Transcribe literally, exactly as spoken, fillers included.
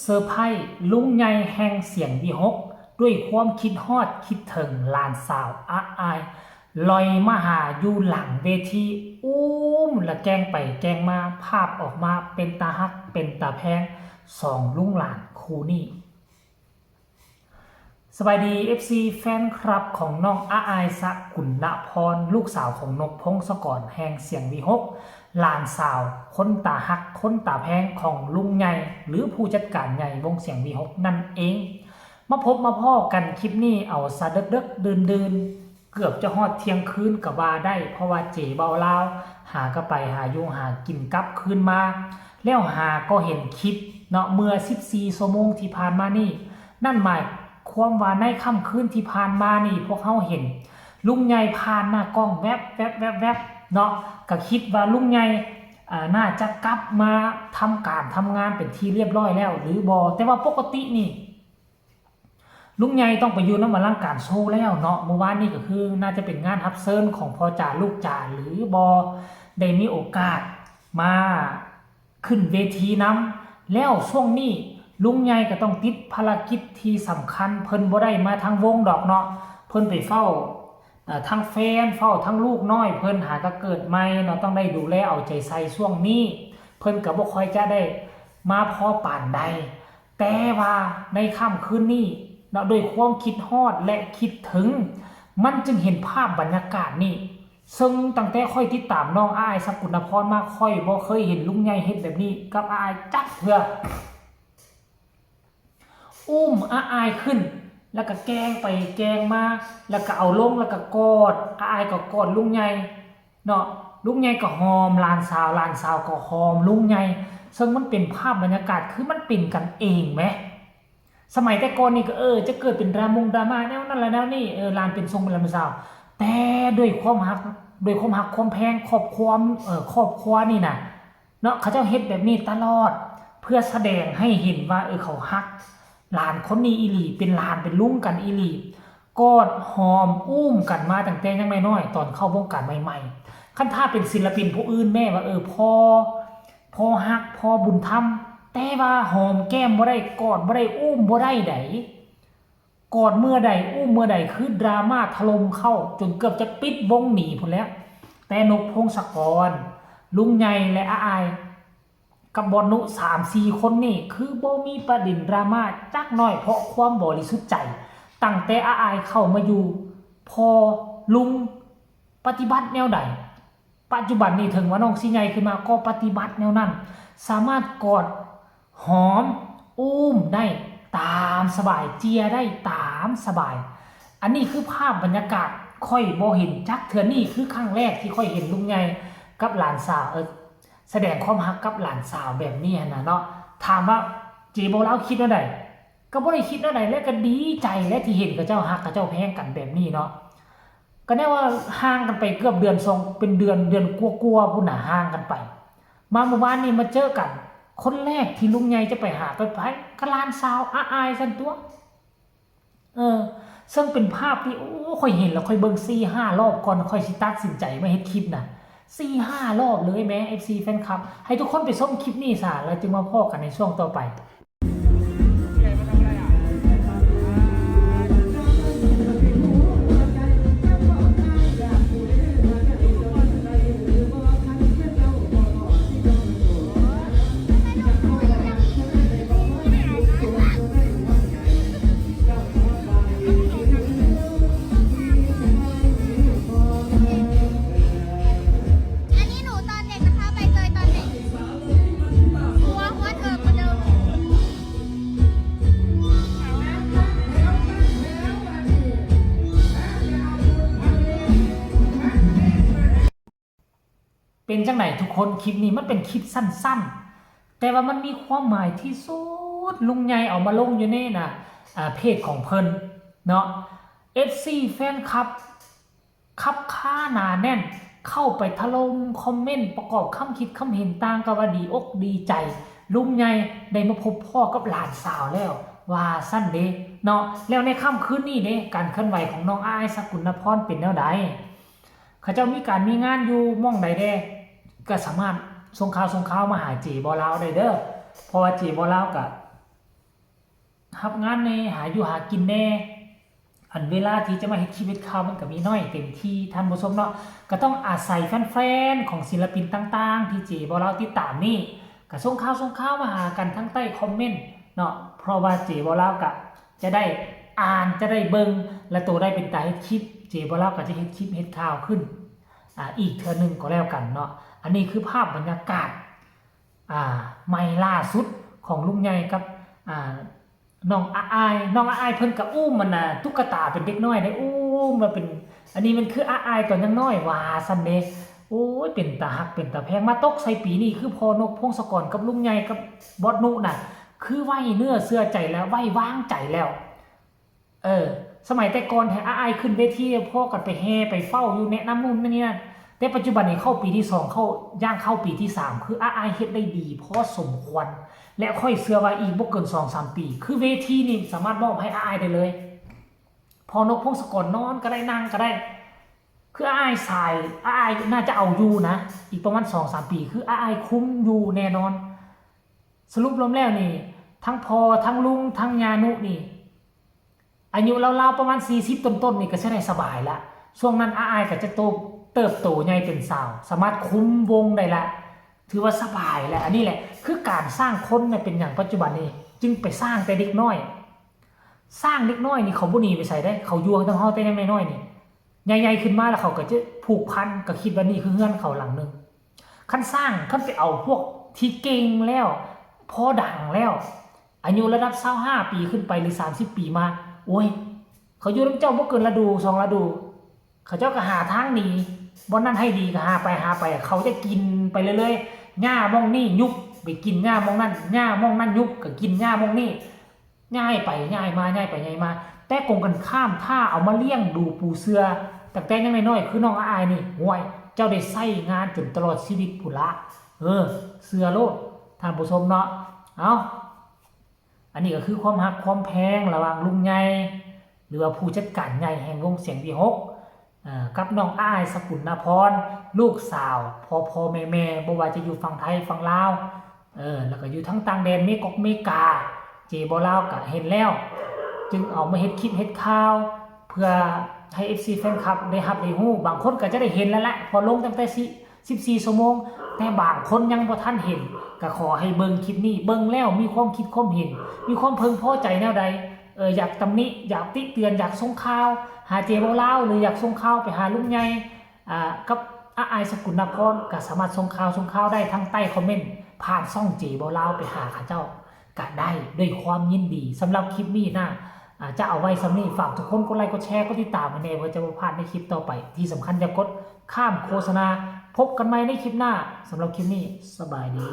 เซอร์ไพรส์ลุงใหญ่แห่งเสียงวีหก ด้วยความคิดฮอดคิดถึงหลานสาวอ้าย ลอยมาหาอยู่หลังเวที อุ้มและแกล้งไปแกล้งมา ภาพออกมาเป็นตาฮักเป็นตาแพง สองลุงหลานคู่นี้ สบายดี เอฟซี แฟนคลับของน้องอ้าย สกุณณพร ลูกสาวของนกพงศกรแห่งเสียงวีหก หลานสาวคนตาฮักคนตาแพงของลุงใหญ่ หรือผู้จัดการใหญ่วงเสียงวีหกนั่นเอง มาพบมาพ้อกันคลิปนี้เอาซะเดิกๆ ดื่นๆ เกือบจะฮอดเที่ยงคืนก็ว่าได้ เพราะว่าเจเบาลาว หาก็ไปหาอยู่หากินกลับคืนมา แล้วหาก็เห็นคลิปเนาะ เมื่อสิบสี่ชั่วโมงที่ผ่านมานี่ นั่นหมายความว่าในค่ำคืนที่ผ่านมานี่ พวกเฮาเห็นลุงใหญ่ผ่านหน้ากล้องแวบแวบแวบแวบเนาะ ก็คิดว่าลุงใหญ่ อ่า น่าจะกลับมาทำการทำงานเป็นที่เรียบร้อยแล้วหรือบ่ แต่ว่าปกตินี่ ลุงใหญ่ต้องไปอยู่นำอลังการโชว์แล้วเนาะ เมื่อวานนี้ก็คือน่าจะเป็นงานรับเชิญของพ่อจ๋าลูกจ๋าหรือบ่ ได้มีโอกาสมาขึ้นเวทีนำ แล้วช่วงนี้ลุงใหญ่ก็ต้องติดภารกิจที่สำคัญ เพิ่นบ่ได้มาทางวงดอกเนาะ เพิ่นไปเฝ้า เอ่อ ทั้งแฟน เฝ้าทั้งลูกน้อย เพิ่นหาก็เกิดใหม่เนาะ ต้องได้ดูแลเอาใจใส่ช่วงนี้ เพิ่นก็บ่ค่อยจะได้มาพอปานใด แต่ว่าในค่ำคืนนี้เนาะ ด้วยความคิดฮอดและคิดถึง มันจึงเห็นภาพบรรยากาศนี้ ซึ่งตั้งแต่ข้อยติดตามน้องอ้าย สกุณณพร มา ข้อยบ่เคยเห็นลุงใหญ่เฮ็ดแบบนี้กับอ้ายจักเทื่อ อุ้มอ้ายขึ้น แล้วก็แกล้งไปแกล้งมา แล้วก็เอาลง แล้วก็กอด อ้ายก็กอดลุงใหญ่เนาะ ลุงใหญ่ก็หอมหลานสาว หลานสาวก็หอมลุงใหญ่ ซึ่งมันเป็นภาพบรรยากาศ คือมันเป็นกันเองแหม สมัยแต่ก่อนนี่ก็ เออ จะเกิดเป็นดรามงดราม่าแนวนั้นละแนวนี้ เออ หลานเป็นทรงเป็นหลานเป็นสาว แต่ด้วยความฮัก ด้วยความฮักความแพง ครอบครัว เอ่อ ครอบครัวนี่นะ เนาะ เขาเจ้าเฮ็ดแบบนี้ตลอด เพื่อแสดงให้เห็นว่า เออ เขาฮักหลานคนนี้อีหลี เป็นหลานเป็นลุงกันอีหลี กอดหอมอุ้มกันมาตั้งแต่ยังน้อยๆ ตอนเข้าวงการใหม่ๆ คันถ้าเป็นศิลปินผู้อื่นแม่ว่า เออ พ่อ พ่อฮัก พ่อบุญธรรม แต่ว่าหอมแก้มบ่ได้ กอดบ่ได้ อุ้มบ่ได้ได กอดเมื่อใด อุ้มเมื่อใด คือดราม่าถล่มเข้า จนเกือบจะปิดวงหนีพู้นแหล้ว แต่นกพงศกร ลุงใหญ่ และอ้าย กับบอสนุ สามสี่คนนี่ คือบ่มีประเด็นดราม่าจักหน่อย เพราะความบริสุทธิ์ใจ ตั้งแต่อ้ายเข้ามาอยู่ พ่อลุงปฏิบัติแนวใด ปัจจุบันนี้ถึงว่าน้องสิใหญ่ขึ้นมาก็ปฏิบัติแนวนั้น สามารถกอดหอมอุ้มได้ตามสบาย เจียได้ตามสบาย อันนี้คือภาพบรรยากาศ ข้อยบ่เห็นจักเทื่อ นี่คือครั้งแรกที่ข้อยเห็นลุงใหญ่กับหลานสาว เออ แสดงความฮักกับหลานสาวแบบนี้หั้นนะเนาะ ถามว่าเจเบาลาวคิดแนวใด ก็บ่ได้คิดแนวใด และก็ดีใจและที่เห็นเขาเจ้าฮักเขาเจ้าแพงกันแบบนี้เนาะ ก็แน่ว่าห่างกันไปเกือบเดือนสอง เป็นเดือน เดือนกว่าๆ พู้นน่ะ ห่างกันไป มาเมื่อวานนี้มาเจอกัน คนแรกที่ลุงใหญ่จะไปหาก็ไผ ก็หลานสาวอ้ายซั่นตั่ว เออ ซึ่งเป็นภาพที่ โอ้ ข้อยเห็นแล้วข้อยเบิ่งสี่ห้ารอบก่อนข้อยสิตัดสินใจมาเฮ็ดคลิปน่ะ สี่ห้ารอบเลยแหม เอฟซี แฟนคลับ ให้ทุกคนไปชมคลิปนี้ซะ แล้วจึงมาพ้อกันในช่วงต่อไป อันนี้หนูตอนเด็กนะคะ ใบเตยตอนเด็ก หัวหัวเถิกกว่าเดิม เป็นจังไดทุกคน คลิปนี้มันเป็นคลิปสั้นๆ แต่ว่ามันมีความหมายที่สุด ลุงใหญ่เอามาลงอยู่ในน่ะ อ่า เพจของเพิ่นเนาะ เอฟซี แฟนคลับ คับคาหนาแน่น เข้าไปถล่มคอมเมนต์ ประกอบคำคิดคำเห็นต่างก็ว่าดีอกดีใจ ลุงใหญ่ได้มาพบพ้อกับหลานสาวแล้ว ว่าซั่นเด้เนาะ แล้วในค่ำคืนนี้เด้ การเคลื่อนไหวของน้องอ้าย สกุณณพร เป็นแนวใด เขาเจ้ามีการมีงานอยู่หม่องใดแด่ ก็สามารถส่งข่าวส่งข่าวมาหาเจเบาลาวได้เด้อ เพราะว่าเจเบาลาวก็ รับงานแหน่ หาอยู่หากินแหน่ อันเวลาที่จะมาเฮ็ดคลิปเฮ็ดข่าวมันก็มีน้อยเต็มที่ท่านผู้ชมเนาะ ก็ต้องอาศัยแฟนๆของศิลปินต่างๆที่เจบ่าวลาวติดตามนี่ ก็ส่งข่าวส่งข่าวมาหากันทางใต้คอมเมนต์เนาะ เพราะว่าเจบ่าวลาวก็จะได้อ่านจะได้เบิ่ง และโตได้เป็นตาเฮ็ดคลิป เจบ่าวลาวก็จะเฮ็ดคลิปเฮ็ดข่าวขึ้น อ่า อีกเทื่อหนึ่งก็แล้วกันเนาะ อันนี้คือภาพบรรยากาศ อ่า ใหม่ล่าสุดของลุงใหญ่กับ อ่า น้องอาอาย น้องอาอายเพิ่นก็อุ้มมันน่ะ ตุ๊กตาเป็นเด็กน้อยได้ อุ้มมาเป็น อันนี้มันคืออาอายตอนยังน้อยว่าซั่นเด้ โอ้ย เป็นตาฮักเป็นตาแพง มาตกใส่ปีนี้คือพ่อนกพงศกรกับลุงใหญ่กับบอสนุน่ะ คือไว้เนื้อเชื่อใจแล้ว ไว้วางใจแล้ว เออ สมัยแต่ก่อนแท้อาอายขึ้นเวที พอกันไปแห่ไปเฝ้าอยู่แนะนำนู่นนี่นั่น แต่ปัจจุบันนี้เข้าปีที่สอง เข้า ย่างเข้าปีที่สาม คืออาอายเฮ็ดได้ดีพอสมควร และข้อยเชื่อว่าอีกบ่เกินสองสามปี คือเวทีนี่สามารถมอบให้อาอายได้เลย พ่อนกพงศกรนอนก็ได้นั่งก็ได้ คืออาอายสาย อาอายน่าจะเอาอยู่นะ อีกประมาณสองสามปี คืออาอายคุมอยู่แน่นอน สรุปรวมแล้วนี่ ทั้งพ่อทั้งลุงทั้งย่านุนี่ อายุราวๆประมาณสี่สิบต้นๆนี่ก็ใช้ได้สบายละ ช่วงนั้นอาอายก็จะโต เติบโตใหญ่เป็นสาว สามารถคุมวงได้ละ ถือว่าสบายแล้ว อันนี้แหละ คือการสร้างคนเนี่ยเป็นอย่างปัจจุบันนี้ จึงไปสร้างแต่เด็กน้อย สร้างเด็กน้อยนี่เขาบ่หนีไปไสเด้ เขาอยู่นำเฮาแต่ยังน้อยๆนี่ ใหญ่ๆขึ้นมาแล้วเขาก็จะผูกพัน ก็คิดว่านี่คือเฮือนเขาหลังหนึ่ง คันสร้าง คันไปเอาพวกที่เก่งแล้ว พอดังแล้ว อายุระดับซาวห้าปีขึ้นไปหรือสามสิบปีมา โอ้ย เขาอยู่นำเจ้าบ่เกินฤดูสองฤดู เขาเจ้าก็หาทางหนี บ่อนนั้นให้ดีก็หาไปหาไป เขาจะกินไปเรื่อยๆ หญ้าม่องนี่ยุบ ไปกินหญ้าม่องนั่น หญ้าม่องนั่นยุบ ก็กินหญ้าม่องนี่ ย้ายไปย้ายมา ย้ายไปย้ายมา แต่กงกันข้าม ถ้าเอามาเลี้ยงดูปูเสือ ตั้งแต่ยังน้อยๆ คือน้องอาอายนี่ โอ้ย เจ้าได้ใช้งานจนตลอดชีวิตพุ้นละ เออ เชื่อโลด ท่านผู้ชมเนาะ เอา อันนี้ก็คือความฮักความแพงระหว่างลุงใหญ่ หรือว่าผู้จัดการใหญ่แห่งวงเสียงวีหก เอ่อ กับน้องอาอาย สกุลนพร ลูกสาวพ่อพ่อแม่แม่ บ่ว่าจะอยู่ฝั่งไทยฝั่งลาว เออ แล้วก็อยู่ทั้งต่างแดน เมกอกเมกา เจบ่าวลาวก็เห็นแล้ว จึงเอามาเฮ็ดคลิปเฮ็ดข่าว เพื่อให้ เอฟซี แฟนคลับได้ฮับได้ฮู้ บางคนก็จะได้เห็นแล้วแหละ เพราะลงตั้งแต่สิ สิบสี่ชั่วโมง แต่บางคนยังบ่ทันเห็น ก็ขอให้เบิ่งคลิปนี้ เบิ่งแล้วมีความคิดความเห็น มีความพึงพอใจแนวใด เออ อยากตำหนิ อยากติเตือน อยากส่งข่าวหาเจบ่าวลาว หรืออยากส่งข่าวไปหาลุงใหญ่ อ่า กับอาอาย สกุลนพร ก็สามารถส่งข่าว ส่งข่าวได้ทางใต้คอมเมนต์ ผ่านช่องเจบ่าวลาวไปหาเขาเจ้าก็ได้ด้วยความยินดี สำหรับคลิปนี้นะ อ่า จะเอาไว้ส่ำนี้ ฝากทุกคนกดไลค์ กดแชร์ กดติดตามไว้แน่ เพื่อจะบ่พลาดในคลิปต่อไป ที่สำคัญอย่ากดข้ามโฆษณา พบกันใหม่ในคลิปหน้า สำหรับคลิปนี้ สบายดี